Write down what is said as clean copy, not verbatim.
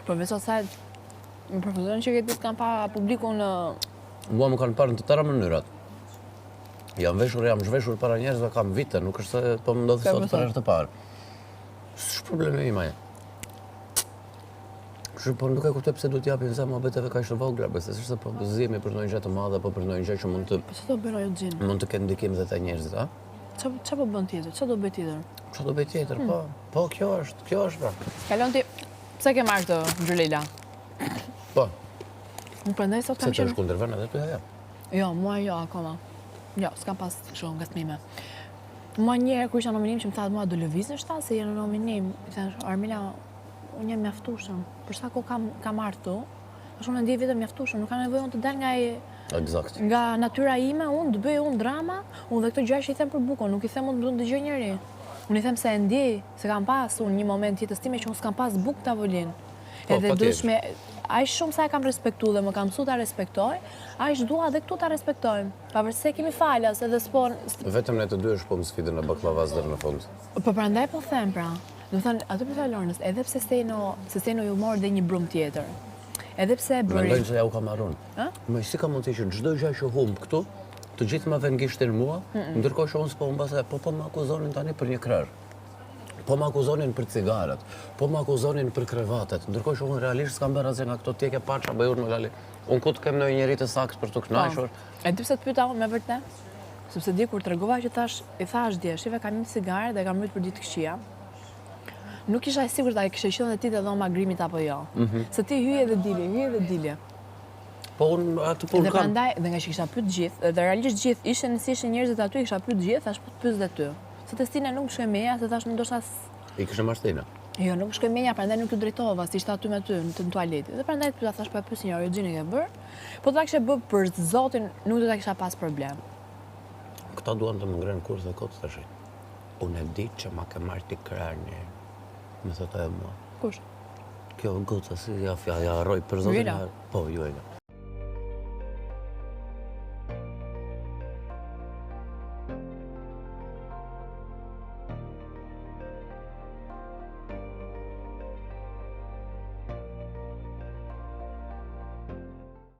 Përveç asaj, më përfundon që këtë kam pa publikun në... Mua më kanë parë në të tëra mënyrat. Jam veshur, jam zhveshur para njerëzve, kam vite, nuk është se po më ndodh sot për herë të parë. S'është problemi im ai. Kështu po nuk e kuptoj pse duhet japin zë muhabeteve kaq të vogla, besoj se po zihemi për ndonjë gjë të madhe apo për ndonjë gjë që mund të Po çfarë do bën ajo Xhin? Mund të ketë ndikim dhe te njerëzit, a? Ça po bën tjetër? Ça do bëj tjetër? Ça do bëj tjetër, po. Po kjo është, kjo është pra. Kalon ti, pse ke marrë këtë ngjyrë Po. Unë prandaj sot kam qenë. Se të është kundërvënë edhe ty ajo. Jo, mua jo akoma. Jo, s'kam pas kështu ngacmime. Mua një herë kur isha nominim që më tha mua do lëvizësh tha se je në nominim. I thash Armila, unë jam mjaftueshëm. Për sa kohë kam kam ardhur këtu, tash unë e ndjej veten mjaftueshëm, nuk kam nevojë unë të dal nga e Eksakt. Nga natyra ime, unë të bëj unë drama, unë dhe këto gjëra që i them për bukën, nuk i them unë të më dëgjoj njeri. Unë i them se e ndjej, se kam pas unë një moment jetës time që unë s'kam pas bukë në tavolinë. Po, Edhe duhesh me aq shumë sa e kam respektu dhe më kam mësu ta respektoj, aq dua dhe këtu ta respektojmë. Pavarësisht se kemi falas edhe s'po Vetëm ne të dy e shpum sfidën e bakllavas deri në fund. Po prandaj po them pra. Domethënë, aty po thoja Lornës, edhe pse Steno, se Steno ju mor dhe një brum tjetër. Edhe pse e bëri. Mendojnë se ja u kam marrë unë. Ë? Më si ka mundësi që çdo gjë që humb këtu, të gjithë ma vënë gishtin mua, ndërkohë që unë s'po humbas, po po më akuzonin tani për një krehër. Po më akuzonin për cigaret, po më akuzonin për krevatet, ndërkohë që unë realisht s'kam bërë asgjë nga këto ti e ke parë çfarë bëj unë më lali. Unë ku të kem ndonjë njeri të saktë për t'u Po. kënaqur. E di pse të pyeta unë me vërtet? Sepse dje kur tregova që thash, i thash dje, shife kam një cigare dhe e kam rujt për ditë të këqija. Nuk isha e sigurt a e kishe qenë dhe ti te dhoma grimit apo jo. Mhm. Se ti hyje dhe dilje, hyje dhe dilje. Po unë atë punë Dhe kam. prandaj, dhe nga që kisha pyet gjithë, dhe realisht gjithë ishin si ishin njerëzit aty, kisha pyet gjithë, thash po të pyes dhe ty. Se te Stina nuk më shkoi mendja, se thash ndoshta I kishe marrë Stina. Jo, nuk më shkoi mendja, prandaj nuk ju drejtova, se ishte aty me ty, në të tualet. Dhe prandaj të pyeta, thash po e pyes një herë, Xhini ke bërë? Po ta kishe bë për Zotin, nuk do ta kisha pas problem. Këta duan të më ngrenë kurthe kot tash. Unë e di që ma ke marrë ti krehrin. Më thotë ajo mua. Kush? Kjo goca si ja fja, ja harroj për Zotin. Juela? Po, Juela.